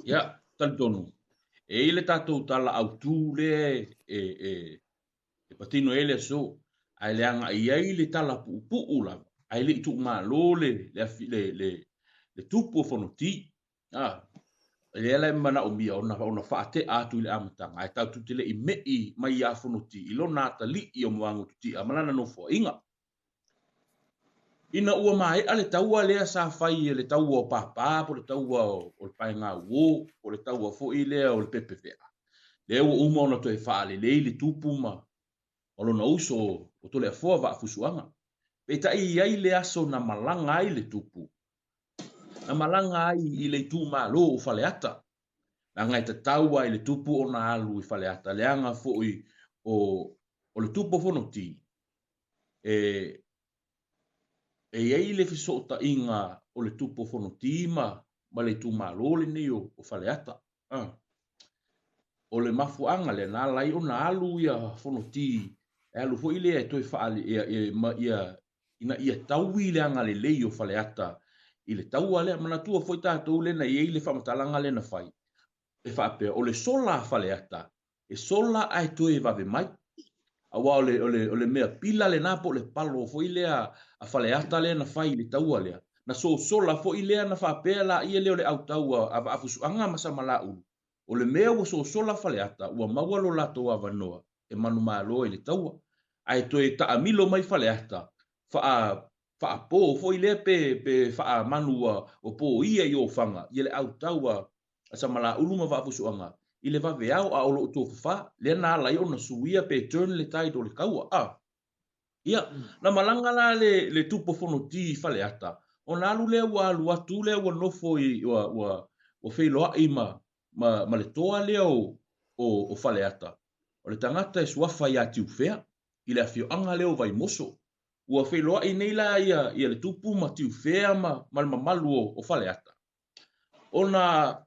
Ia, talitonu, e i ai le tatou tala autu lea e, e, e patino ai le aso, ae le agai ai le tala puupuu lava, ae le i tuumalo le, le, le, le, le tupu o Fonoti. Ah, lea la e manaomia ona, ona faatea atu i le amataga, ae tatou te le i me'i mai ia Fonoti i lona atalii o Moagotutia ma lana nofoaiga. Ina ua maea le taua lea sa fai e le taua o Pāpā po o le taua o le Paegauo po o le taua foi lea o le Pepevea, lea ua uma ona toe faalelei le tupu ma lona uso o Toleafoa Vaafusuaga. Peitai e i ai le aso na malaga ai le tupu, na malaga ai i le itumalo o Faleata, leaga e tatau lava i le tupu ona alu i Faleata, leaga foi o le tupu o Fonoti, e e i ai le fesootaiga o le tupu o Fonoti ma, ma le itumalo lenei o, o Faleata. Ah. O le mafuaaga lea na ala ai ona alu ia Fonoti, e alu foi lea e toe faale, ia, ia, ma, ia, ina ia taui le agalelei o Faleata i le taua lea. Manatua foi tatou lea na i ai le faamatalaga lea na fai, e faapea, o le sola a Faleata, e sola ae toe vave mai. Aua o le, o le, o le mea pila lena po o le palo foi lea a Faleata lea na fai i le taua lea, na sosola foi lea na faapea laia lea o le autaua a Vaafusuaga ma Samalaulu, o le mea ua sosola Faleata ua maua lo latou avanoa e manumalo ai i le taua. Ae toe taamilo mai Faleata faa, faapo foi lea pe, pe faamanu ua, ua poia i Ofaga ia le autaua a Samalaulu ma Vaafusuaga i le vaveao a o lo o tofafa, lea na ala ai ona suia pe turn le tide o le kaua. A. Ia, na malaga la le, le tupu o Fonoti i Faleata, ona alu lea ua alu atu lea ua nofo i, ua, ua, ua feiloai ma, ma, ma le toa lea o, o, o Faleata, o le tagata e suafa ia Tiufea, i le afioaga lea o Vaimoso. Ua feiloai nei la ia, ia le tupu ma Tiufea ma, ma le mamalu o, o Faleata. Ona,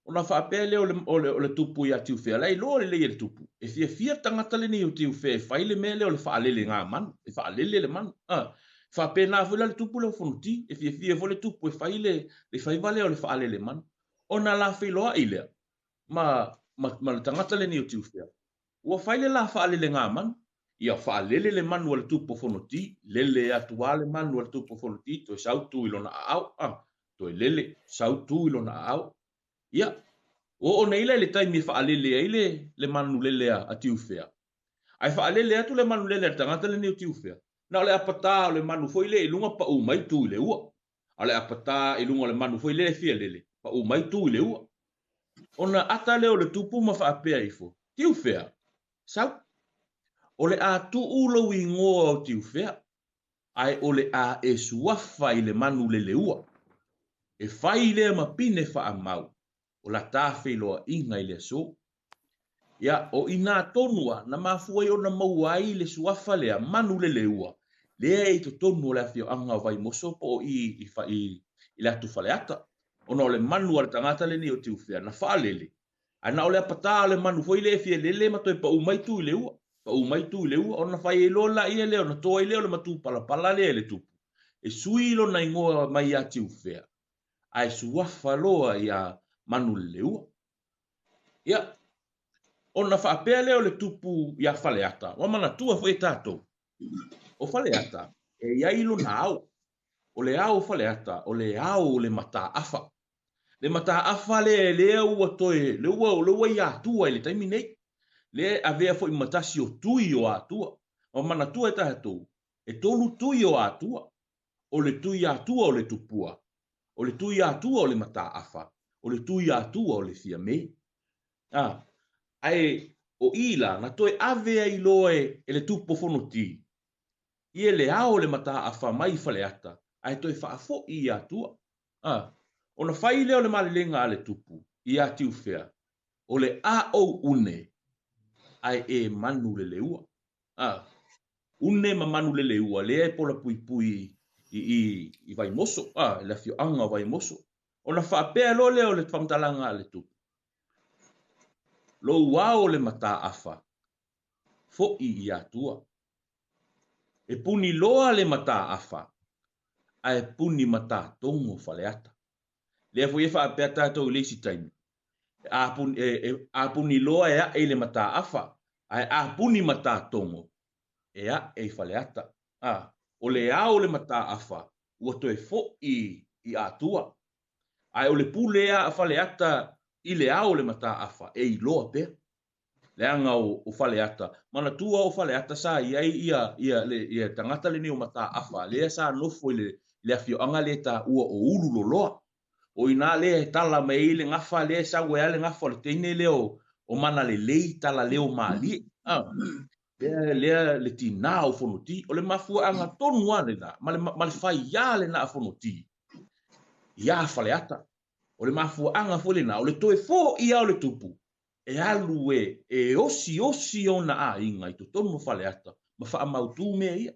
ona faapea lea o le, o le, o le tupu ia Tiufea, la e iloa lelei e le tupu, e fiafia le tagata lenei o Tiufea e fai le mea lea o le faalele ngā manu, e faalele le manu. A, faapena foi la le tupu lea o Fonoti, e fiafia foi le tupu e fai le, le faiva lea o le faalele manu. Ona la feiloai lea ma, ma, ma le tagata lenei o Tiufea, Ua fai le la faalele ngā manu. Ia faalele le manu a le tupu o Fonoti, lele atu a le manu a le tupu o Fonoti, toe sau tu i lona aao, a, toe lele, sau tu i lona aao. Ia, ua oo nei la i le taimi e faalele ai le, le manu lele a, a Tiufea. Ae faalele atu le manu lele a le tagata lenei o Tiufea, na o le apatā o le manu foi lea i luga paʻu mai tu i le ua. A o le apatā i luga o le manu foi lea e fia lele, paʻu mai tu i le ua. Ona ata lea o le tupu ma faapea ifo, Tiufea, sau. O le a tuu lou igoa o Tiufea, ae o le a e suafa i le manu leleua. E fai lea ma pine faamau o la ta feiloaiga i le aso. Ia, o i nā tonu a, na mafua ai ona maua ai le suafa lea, Manuleleua, lea e i totonu o le afioaga o Vaimoso po o i, i, i, i le atu Faleata. Ona o le manu a le tagata lenei o Tiufea, na faalele, ae na o le apatā o le manu foi lea e fia lele ma toe pau mai tu i le ua, pau mai tu i le ua, ona fai ai loa laia lea, ona toa ai lea o le matupalapala lea e le tupu, e sui lona igoa mai ia Tiufea, ae suafa loa ia Manuleleua. Ia, ona faapea lea o le tupu iā Faleata, ua manatua foi e tatou, o Faleata, e i ai lona ao. O le ao o Faleata, o le ao o le mataafa. Le mataafa lea, lea ua toe, lea ua, lea ua i Atua i le taimi nei. Lea e avea foi ma tasi o tui o Atua. Ua manatua e tatou, e tolu tui o Atua. O le tui Atua o le tupua, o le tui Atua o le mataafa, o le tui Atua o le Fiame. A, ae o i la, na toe ave ai loa e, e le tupu o Fonoti, ia le ao o le mataafa mai i Faleata, ae toe faafoi i Atua. A, ona fai lea o le malelega a le tupu, iā Tiufea, o le a ou une, ae e manu le leua. A, une ma Manuleleua lea e polapuipui i, i, i Vaimoso, a, i le afioaga o Vaimoso. Ona faapea loa lea o le faamatalaga a le tupu, Lou ao o le mataafa, foʻi i Atua. E puni loa le mataafa, ae puni matatogo Faleata. Lea foi e faapea tatou i le isi taimi. E, e, e apuni loa e aʻe i le Mataafa, ae apuni Matatogo e aʻe i Faleata. A, o le ao o le Mataafa ua toe foʻi i Atua. Ae o le pule a Faleata i le ao o le Mataafa e iloa pea. Leaga o, o Faleata, manatua o Faleata sa i ai ia, ia, le, ia tagata lenei o Mataafa, lea sa nofo i le, le afioaga lea e taua o Ululoloa. O i ina lea e tala mai ai le gafa lea e sau ai lava le gafa o le teine lea o, o Manalelei Talaleo Malie. Ah. Lea, lea le tinā o Fonoti. O le mafuaaga tonu lava lena, ma le, ma le faiā lena a Fonoti iā Faleata. O le mafuaaga foi lena, o le toe foʻi lava o le tupu, e alu e, e osiosi ona aiga i totonu o Faleata ma faamautū mea ia.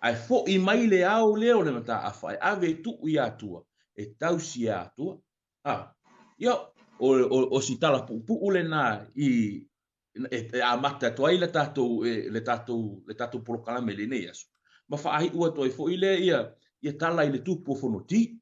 Ae foʻi mai le ao lea o le mataafa e ave e tuu i Atua, e tausi e Atua. A, ia, o, o, o si tala puupuu lena i, e, e amata atu ai le tatou, e, le tatou, le tatou polokalame i lenei aso. Ma faaiu atu ai foi lea ia, ia tala i le tupu o Fonoti.